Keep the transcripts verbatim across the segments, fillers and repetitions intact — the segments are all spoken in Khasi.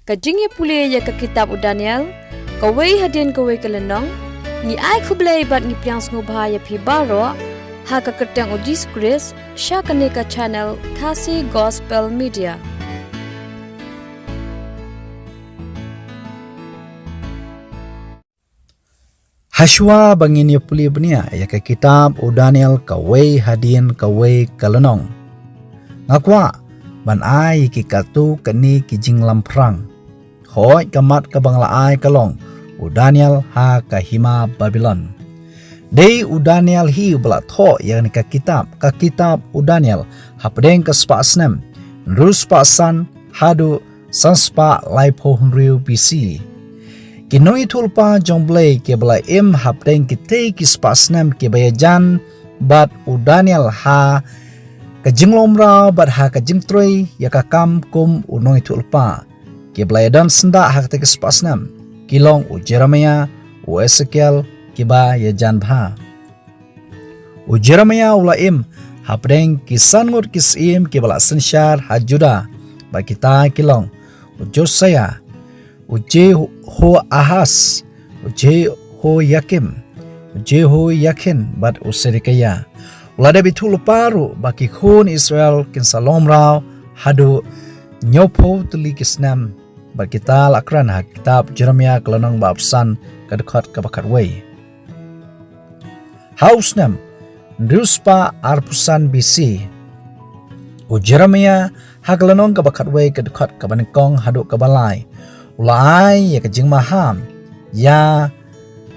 Ka jingïapule ïa ka kitab u Daniel, kawei hadien kawei ka lynnong. Ngi ai khublei bad ngi pdiang sngewbha ïa phi baroh ha ka kyrteng u Jisu Khrist, sha kane ka channel Khasi Gospel Media. Hashwa ba ngin ïapule bniah ïa ka kitab u Daniel kawei hadien kawei ka lynnong, nga kwah ban ai ïa ki katto katne ki jinglam phrang. Hooid, ka mat kaba nga la ai ka long u Daniel ha ka hima Babilon. Dei u Daniel hi uba la thoh ïa kane ka kitab, ka kitab u Daniel, hapdeng ka spah snem hynriew spah san haduh san spah laiphew hynriew B C. Ki nongïathuhlypa jong U Blei kiba la im hapdeng kitei ki spah snem kiba ïajan bad u Daniel ha ka jinglong mraw bad ha ka jingtrei ïa ka kam kum u nongïathuhlypa, kiba la ïadon syndah ha katei ki spah snem, ki long u Jeremiah, u Esekiel, kiba ïajan bha. U Jeremiah u la im hapdeng ki san ngut ki syiem kiba la synshar ha Judah, bad kita ki long u Josiah, u Jehoahaz, u Jehoiakim, u Jehoiakhin bad u Sedekiah. U la dep ïathuhlypa ruh ba ki khun Israel kin sa long mraw haduh hynñiewphew tylli ki snem, bad kita la kren ha kitab Jeremiah ka lynnong ba arphew san, ka dkhot kaba khatwei. Ha u snem hynriew spah arphew san B C, u Jeremiah ha ka lynnong kaba khatwei, ka dkhot kaba nyngkong haduh kaba lai, u la ai ïa ka jingmaham ïa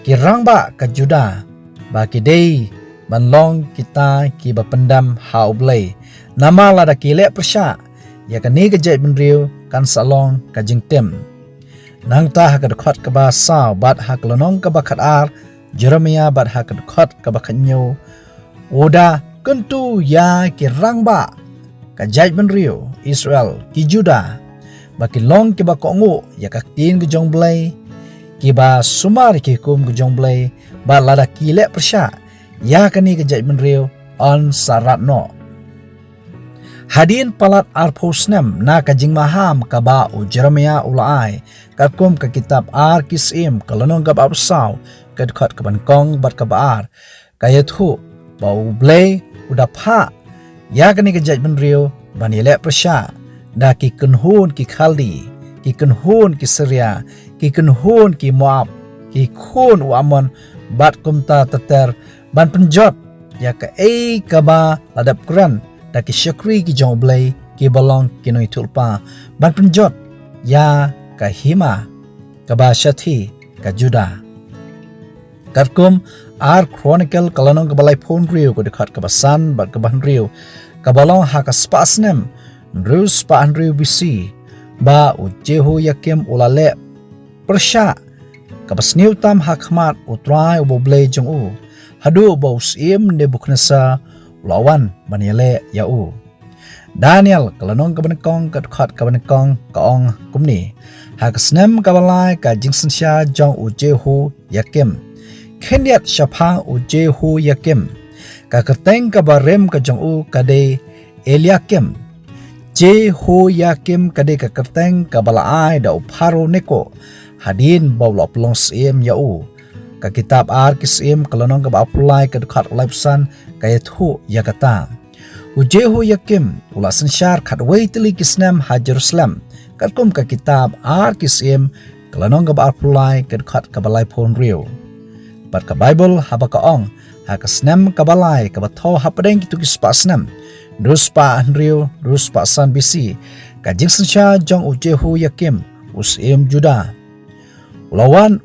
ki rangbah ka Judah ba ki dei ban long kita kiba pyndem ha U Blei. Namar lada ki leh pyrshah ïa kane ka jaitbynriew, kan sa long ka jingtim. Nangta ha ka dkhot kaba saw bad ha ka lynnong kaba khatar Jeremiah bad ha ka dkhot kaba khathynñiew, u da kyntu ïa ki rangbah ka jaitbynriew Israel, ki Judah, ba kin long kiba kohnguh ïa ka ktien ka jong U Blei, kiba sumar ïa ki hukum ka jong U Blei, bad lada ki leh pyrshah ïa kane ka jaitbynriew, yn sa rat noh. Hadien palat arphew snem na ka jingmaham kaba u Jeremiah u la ai, katkum ka kitab Ar Ki Syiem ka lynnong kaba arphew saw, ka dkhot kaba nyngkong bad kaba ar, ka ïathuh ba U Blei u da phah ïa kane ka jaitbynriew ban ïaleh pyrshah da ki kynhun ki Khaldi, ki kynhun ki Syria, ki kynhun ki Moab, ki khun u Ammon, bad kumta ter ter, ban pynjot ïa kaei kaba la dep kren da ki shakri ki jong U Blei kiba long ki nongïathuhlypa, ban pynjot ïa ka hima kaba shathie ka Judah. Katkum Ar Chronicle ka lynnong kaba laiphew hynriew, ka dkhot kaba san bad kaba hynriew, kaba long ha ka spah snem hynriew spah hynriew B C, ba u Jehoiakim u la leh pyrshah kaba sniew tam ha khmat U Trai uba U Blei jong u, haduh ba u syiem Nebukhadnessar u la wan ban ïaleh ïa u. Daniel ka lynnong kaba nyngkong, ka dkhot kaba nyngkong, ka ong kumne: Ha ka snem kaba lai ka jingsynshar jong u Jehoiakim, khyndiat shaphang u Jehoiakim, ka kyrteng kaba rim ka jong u ka dei Eliakim. Jehoiakim ka dei ka kyrteng kaba la ai da u Pharaoh Neko hadien ba u la pynlong syiem ïa u. Ka kitab Ar Ki Syiem ka lynnong kaba arphew lai, ka dkhot laiphew san, ka ïathuh ïa kata. U Jehoiakim u la synshar khatwei tylli ki snem ha Jerusalem, katkum ka kitab Ar Ki Syiem ka lynnong kaba arphew lai, ka dkhot kaba laiphew hynriew. Bad ka Baibl haba ka ong, ha ka snem kaba lai kaba thew hapdeng kito ki spah snem, hynriew spah hynriew, hynriew spah san B C, ka jingsynshar jong u Jehoiakim u syiem Judah, u la wan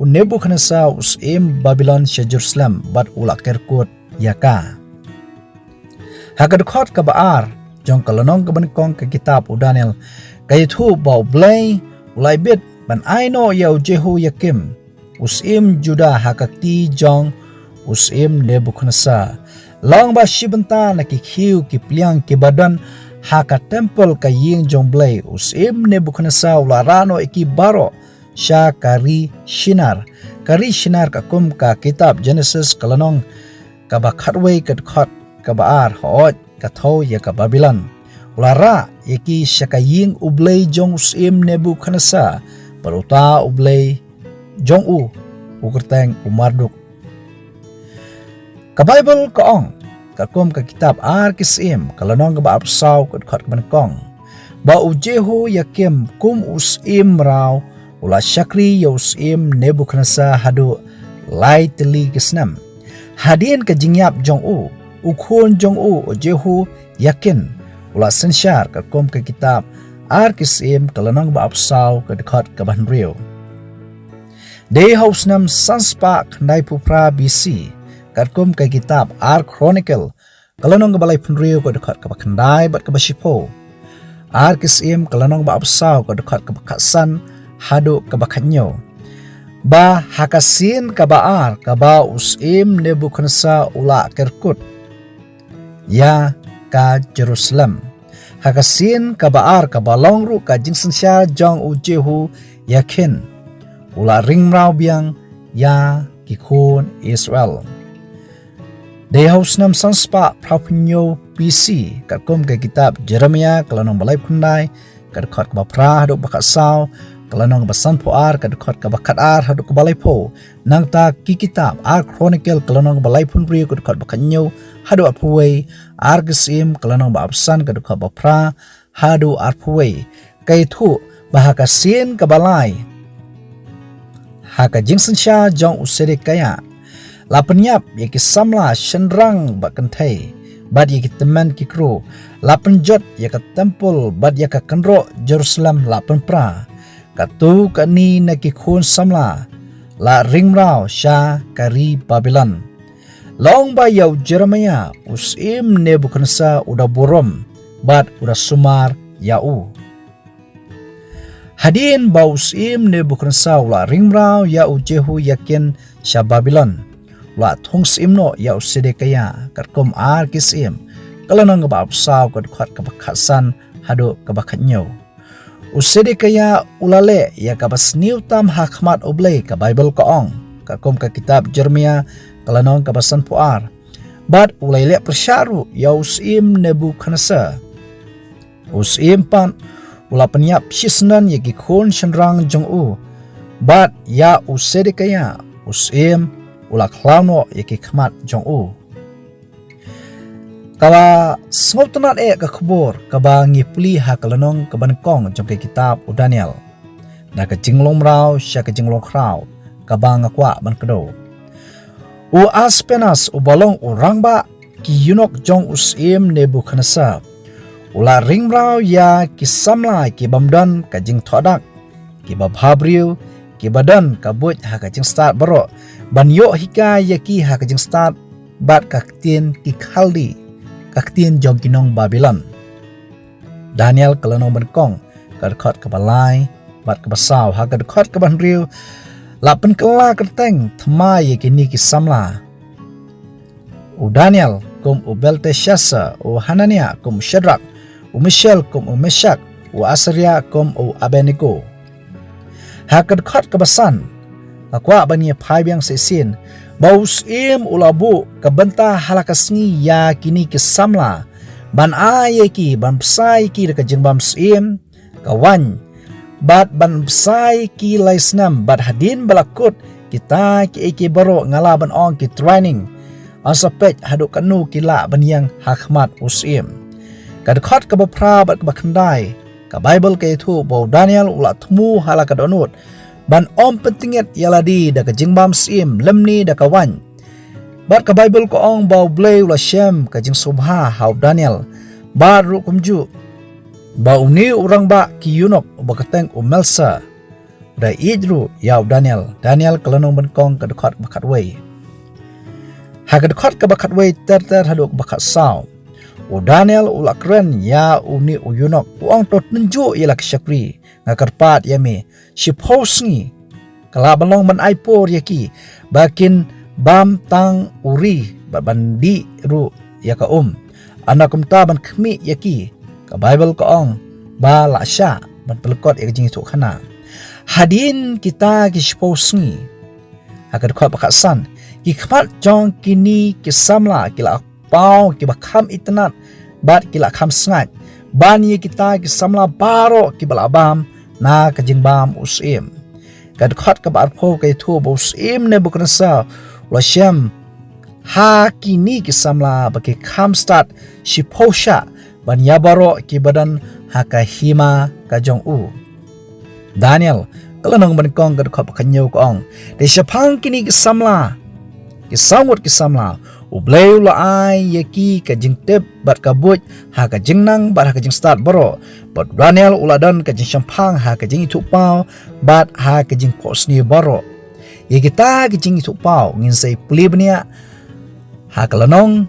u Nebukhadnessar u syiem Babilon sha Jerusalem bad u la kerkut ïa ka. Ha ka dkhot kaba ar jong ka lynnong kaba nyngkong ka kitab u Daniel, ka ïathuh ba U Blei u la ibit ban ai noh ïa u Jehoiakim u syiem Judah ha ka kti jong u syiem Nebukhadnessar. Long ba shi bynta na ki khiew ki pliang kiba don ha ka templ, ka ïing jong U Blei, u syiem Nebukhadnessar u la rah noh ïa ki baroh sha ka ri Shinar. Ka ri Shinar, katkum ka kitab Jenesis ka lynnong kaba khatwei, ka dkhot kaba ar, hooid, ka thew ïa ka Babilon. la rah ïa ki sha ka ïing u blei jong u syiem Nebukhadnesar, bad uta u blei jong u, u kyrteng u Marduk. Ka Baibl ka ong, katkum ka kitab Ar Ki Syiem, ka lynnong kaba arphew saw, ka dkhot kaba nyngkong, ba u Jehoiakim kum u syiem mraw u la shakri ïa u syiem Nebukhadnesar haduh lai tylli ki snem. Hadien ka jingïap jong u, u khun jong u, u Jehoiakin, u la synshar, katkum ka kitab Ar Ki Syiem, ka lynnong kaba arphew saw, ka dkhot kaba hynriew. Dei ha u snem san spah khyndaiphew phra B C, katkum ka kitab Ar Chronicle, ka lynnong kaba laiphew hynriew, ka dkhot kaba khyndai bad kaba shiphew. Ar Ki Syiem, ka lynnong kaba arphew saw, ka dkhot kaba khatsan haduh kaba khathynñiew, ba ha ka sien kaba ar kaba u syiem Nebukhadnesar u la kyrkut ïa ka Jerusalem, ha ka sien kaba ar kaba long ruh ka jingsynshar jong u Jehoiakin, u la ring mraw biang ïa ki khun Israel. Dei ha u snem san spah phra phew hynñiew B C, katkum ka kitab Jeremiah, ka lynnong ba laiphew khyndai, ka dkhot kaba phra haduh ba khatsaw, ka lynnong ba sanphew ar, ka dkhot kaba khatar haduh kaba laiphew. Nangta ki kitab Ar Chronicle, ka lynnong ba laiphew hynriew, ka dkhot ba khathynñiew haduh arphew wei, Ar Ki Syiem, ka lynnong ba arphew san, ka dkhot ba phra haduh arphew wei, ka ïathuh ba ha ka sien kaba lai ha ka jingsynshar jong u Sedekiah, la pynïap ïa ki samla shynrang bad kynthei, bad ïa ki tymmen ki kru, la pynjot ïa ka templ bad ïa ka kynroh Jerusalem la pynpra. Katto katne na ki khun samla la ring mraw sha ka ri Babilon. La ong ba ïa u Jeremiah, u syiem Nebukhadnesar u da burom bad u da sumar ïa u. Hadien ba u syiem Nebukhadnesar u la ring mraw ïa u Jehoiakin sha Babilon, u la thung syiem noh ïa u Sedekiah, katkum Ar Ki Syiem, ka lynnong kaba arphew saw, ka dkhot kaba khatsan haduh kaba khathynñiew. U Sedekiah u la leh ïa kaba sniew tam ha khmat U Blei, ka Baibl ka ong, katkum ka kitab Jeremiah, ka lynnong kaba sanphew ar. Bad u la ïaleh pyrshah ruh ïa u syiem Nebukhadnesar. U syiem pat u la pynïap shisyndon ïa ki khun shynrang jong u, bad ïa u Sedekiah, u syiem, u la khlaw noh ïa ki khmat jong u. Kaba sngewtynnat eh ka khubor kaba ngi pule ha ka lynnong kaba nyngkong jong ka kitab u Daniel, na ka jinglong mraw sha ka jinglong khraw, kaba nga kwah ban kdew. U Aspenas, uba long u rangbah ki eunuch jong u syiem Nebukhadnesar, u la ring mraw ïa ki samla ki bym don ka jingthoh dak, kiba bhabriew, kiba don ka buit ha ka jingstad baroh, ban ïoh hikai ïa ki ha ka jingstad bad ka ktien ki Khaldi, ka ktien jong ki nong Babilon. Daniel ka lynnong ba nyngkong, ka dkhot kaba lai bad kaba saw. Ha ka dkhot kaba hynriew, la pynkylla kyrteng thymmai ïa kine ki samla: u Daniel kum u Belteshassar, u Hananiah kum u Shadrach, u Mishael kum u Meshach, u Azariah kum u Abednego. Ha ka dkhot kaba san, nga kwah ban ïa phai biang shisien ba u syiem u la buh ka bynta ha la ka sngi ïa kine ki samla, ban ai ïa ki, ban bsa ïa ki da ka jingbym syiem, ka waiñ, bad ban bsa ïa ki lai snem, bad hadien ba la kut kita kiei kiei baroh, nga lah ban ong, ki training, yn sa peit haduh katno ki lah ban ïeng ha khmat u syiem. Ka dkhot kaba phra bad kaba khyndai, ka Baibl ka ïathuh ba u Daniel u la thmu ha la ka dohnud ban ym pyntngit ïa lade da ka jingbym syiem lymne da ka waiñ. Bad ka Baibl ka ong ba U Blei u la shem ka jingsngewbha ha u Daniel, bad ruh kumjuh ba une u rangbah ki eunuch uba kyrteng u Melshar u da ïeit ruh ïa u Daniel. Daniel ka lynnong ba nyngkong, ka dkhot ba khatwei. Ha ka dkhot kaba khatwei ter ter haduh kaba khatsaw, u Daniel u la kren ïa une u eunuch, u ong, to tynjuh ïa la ki shakri, nga kyrpad ïa me, shiphew sngi ka lah ban long ban ai por ïa ki ba kin bam tang u ri, bad ban dih ruh ïa ka um, ynda kumta ban khmih ïa ki. Ka Baibl ka ong ba la shah ban pynlyngkot ïa ka jingïathuhkhana. Hadien kita ki shiphew sngi, ha ka dkhot ba khatsan, ki khmat jong kine ki samla ki la paw kiba kham itynnad bad ki la kham sngaid, ban ïa kita ki samla baroh kiba la bam na ka jingbam u syiem. Ka dkhot kaba arphew ka ïathuh ba u syiem Nebukhadnessar u la shem ha kine ki samla ba ki kham stad shiphew shah ban ïa baroh kiba don ha ka hima ka jong u. Daniel ka lynnong ba nyngkong ka dkhot ba khathynñiew ka ong, te shaphang kine ki samla, ki saw ngut ki samla, U Blei u la ai ïa ki ka jingtip bad ka buit ha ka jingnang bad ha ka jingstad baroh. Bad Daniel u la don ka jingshemphang ha ka jingithuhpaw bad ha ka jingphohsniew baroh. Ïa kita ka jingithuhpaw ngin sa ïa pule bniah ha ka lynnong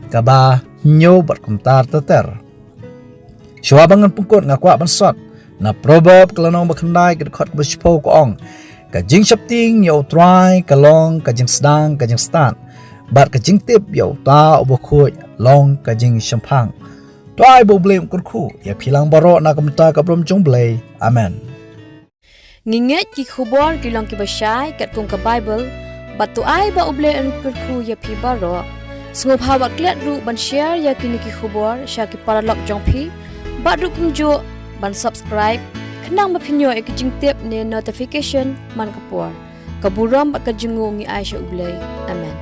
kaba hynñiew bad kumta ter ter. Shuwa ba ngan pynkut nga kwah ban sot na Proverb ka lynnong ba khyndai ka dkhot kaba shiphew ka ong, ka jingsheptieng ïa U Trai ka long ka jingsdang ka jingstad, bad ka jingtip ïa uta uba khuid long ka jingshemphang. To ai ba U Blei un kyrkhu ïa phi lang baroh na ka bynta ka burom jong U Blei. Amen. Ngi ngeit ki khubor ki long kiba shai katkum ka Bible, bad to ai ba U Blei un kyrkhu ïa phi baroh. Sngewbha wat klet ruh ban share ïa kine ki khubor sha ki paralok jong phi, bad ruh kumjuh ban subscribe khnang ba phin ïoh ïa ki jingtip ne notification man ka por. Ka burom bad ka jingngeit ngi ai sha U Blei. Amen.